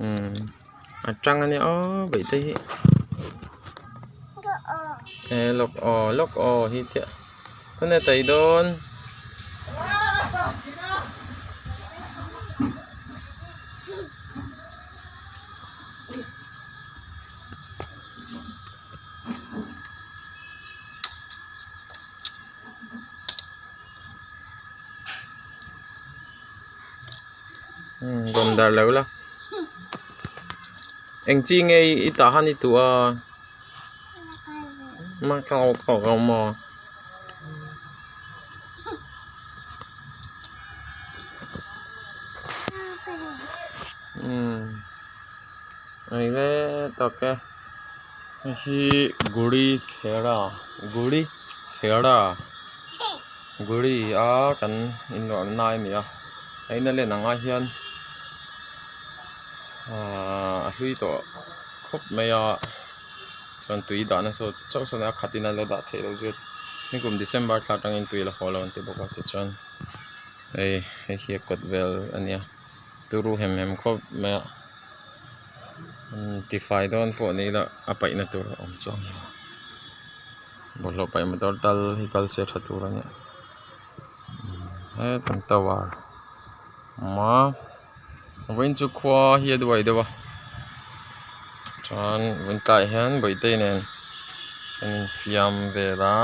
Umm a tang ania aw beihte hi he lawk aw lawk aw hi chiah tunge tai dawn. Rawn dar lo la eng chi nge i tah han i tuh a maw hei ve tak e hei hi guri khera guri khera. Guri a kan inluah nai a ni a a in a len ang ah hian ahh a hlui tawh khawp mai a chuan tui dahna saw chauh sawn a khat in a la dah theih loh zui a nikum december thla atangin tui a la haw lo an ti bawk a tichuan hei hei hi a kawt vel a nia turu hem hem khawp mai a tifai dawn pawh ni ila a paihna tur a awm chuang lo. Bawlhhlawh paih motor tal hi kal se tha tur a nia hetan tower a awm a vawiin chu khua hi a duai deuh a chuan vawiin tlaiah hian bawihte nen an infiam vel a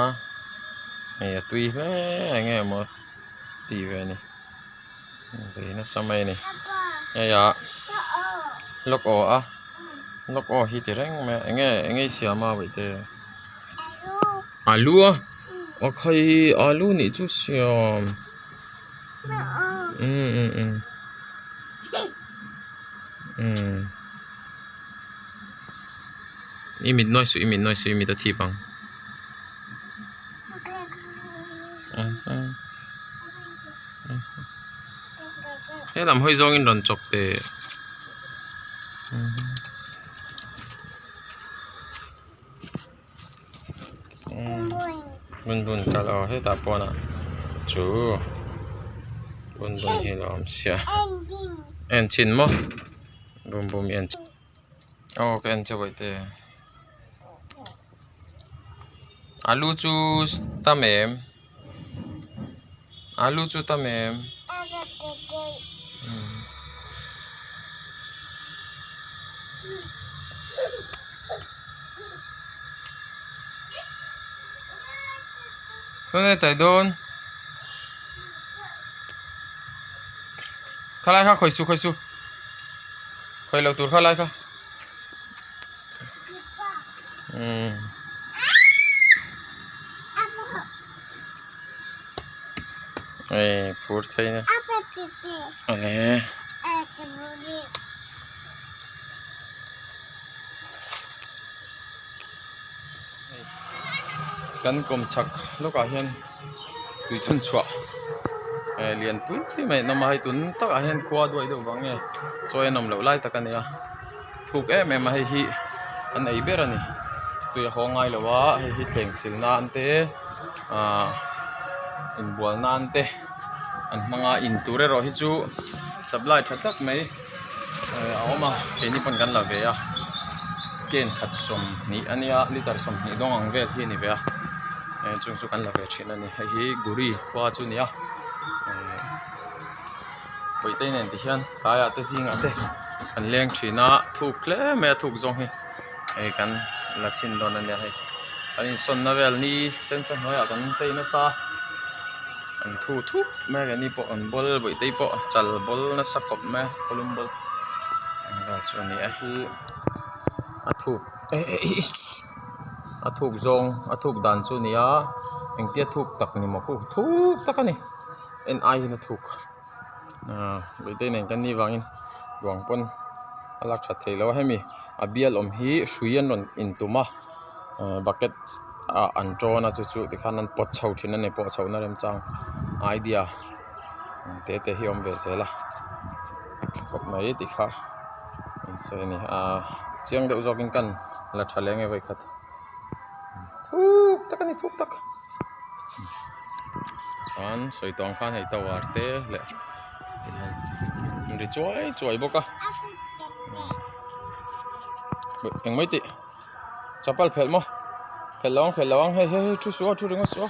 hei a tui hle eng nge maw tih ve a ni bei nasa mai a ni hei ah lawk aw a lawk aw hi ti reng mai a eng nge eng nge i siam a bawihte. Alu a aw khai alu nih chu siam umm umm umm umm i mit nuai suh i mit nuai suh i mit a thip ang helam hawi zawngin rawn chawp teh. Bun bun kal aw hetah pawnah chu bun bun hi a lo awm sia en chhin maw bum bum hi en chhin aw ka en che bawihte alu chu tam em alu chu tam em. Saw nge tai dawn khalai kha khawi su khawi su khawi loh tur khalai kha. Umm hei phur thei na awle kan kawm chhak lawkah hian tui chhun chhuah eh lian pui pui mai an awm a hei tun takah hian khua duai deuh vang nge chawi an awm loh lai tak a ni a thuk em em a hei hi an ei ber a ni tui a haw ngai lo a hei hi thleng sil nan te ahh inbual nan te an hmang a in tur erawh hi chu supply tha tak mai eh a awm a keini pawn kan la ve a ken khat sawmhnih a nia litre sawmhnih dawng ang vel hi a ni ve a eh chung chu kan la ve thin a ni hei hi guri khua chu a ni a eh pawihte nen ti hian tlaiah te zingah te kan leng thin a thuk hle mai a thuk zawng hi hei kan la chhin dawn a nia hei kan insawnna vel ni sense hnuaiah kan tei nasa a kan thu thup mai a keini pawh kan bawl bawihte pawh chal bawl nasa khawp mai a khawlum bawl eng vel chu a ni a hi a thuk a thuk zawng a thuk dan chu a ni a engtia thuk tak ni maw khu thuk tak a ni en ai hian a thuk ahh bawihte nen kan nih vangin ruang pawn a lak that theih loh a hemi a bial awm hi hrui an rawn intum a ahh bucket ah an tawn a chu chu tikhan an pawt chho thin a ni pawh chhohna remchang idea te te hi a awm ve zel a khawp mai tih kha an sawi a ni ahh chiang deuh zawkin kan la tha leh nge vawikhat thuk tak a ni thuk tak. Chuan sawi tawh ang khan hei tower te leh ri chuai chuai bawk a. Eng mai tih chapal phelh maw phelh lo ang phelh lo ang hei hei hei thu suh a thu ringawt suh a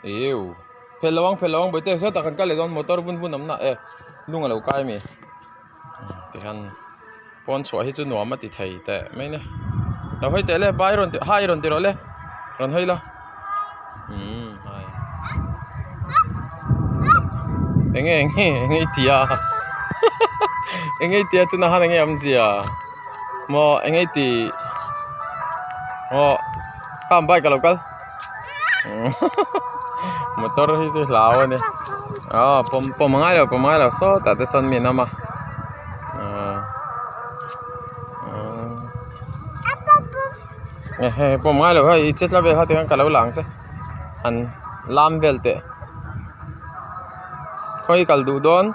eww phelh lo ang phelh lo ang bawihte sawtah kan kal leh dawn motor vun vun awm na e lung a lo kai ami tihian pawn chhuah hi chu nuam a ti thei teh mai nia lo hawi teh le bai rawn ti hai rawn ti rawh le rawn hawi la umm hai enge enge enge i ti a enge i ti a tunah khan enge awmzia maw enge i ti maw kha bike a lo kal motor hi chu hlau a ni aw pawm pawm a ngai lo pawm a ngai lo sawtah te sawn mi an awm a ahh hei pawm a ngai lo hei i che tla vel kha tikhan ka lo la ang che han lam vel teh khawi kal duh dawn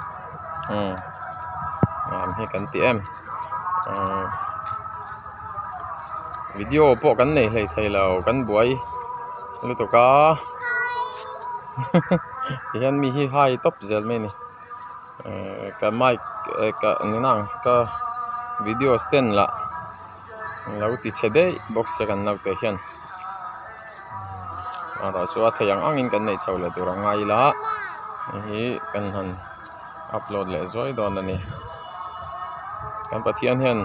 umm lam hi kan ti em umm. Video pawh kan nei hlei thei lo kan buai lutuk a tihian mi hi hai tawp zel mai a ni ehh ka mic eh ka ni nang ka video stand lah lo ti chhe daih bawk sia kan naute hian erawh chu a thei ang angin kan neih chho leh tur a ngai ila hei hi kan han. Upload leh zuai dawn a ni. Kan Pathian hian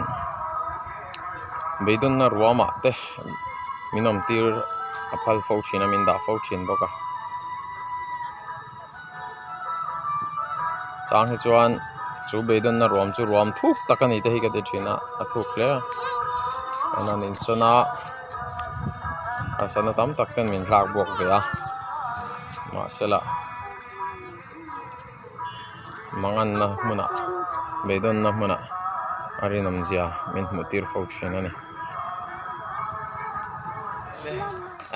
beidawnna ruamah te min awm tir a phal fo thin a, min dah fo thin bawk a. Chang hi chuan chu beidawnna ruam chu ruam thuk tak a ni te hi ka ti thin a, a thuk hle a. An han insawn a, harsatna tam tak ten min thlak buak ve a, mahsela. Manganna hmunah beidawnna hmunah a rinawmzia min hmuh tir fo thin a ni.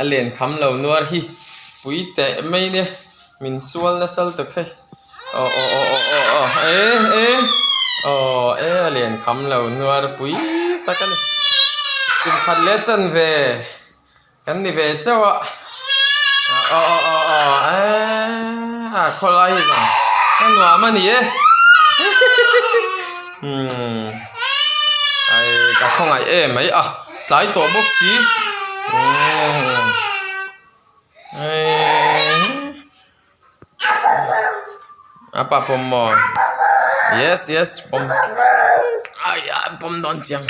A len kham lo nuar hi pui teh mai nia min sual nasa lutuk hei aw aw aw aw aw aw e e aw e a len kham lo nuar pui tak a ni kum khat leh chanve. Kan ni ve chauh a aw aw aw aw eee a khawlai hi zawng a nuam a ni e umm ai ka khawngaih em mai a tlai tawh bawk si umm eee a pa pawm maw yes yes pawm ai a pawm dawn chiang.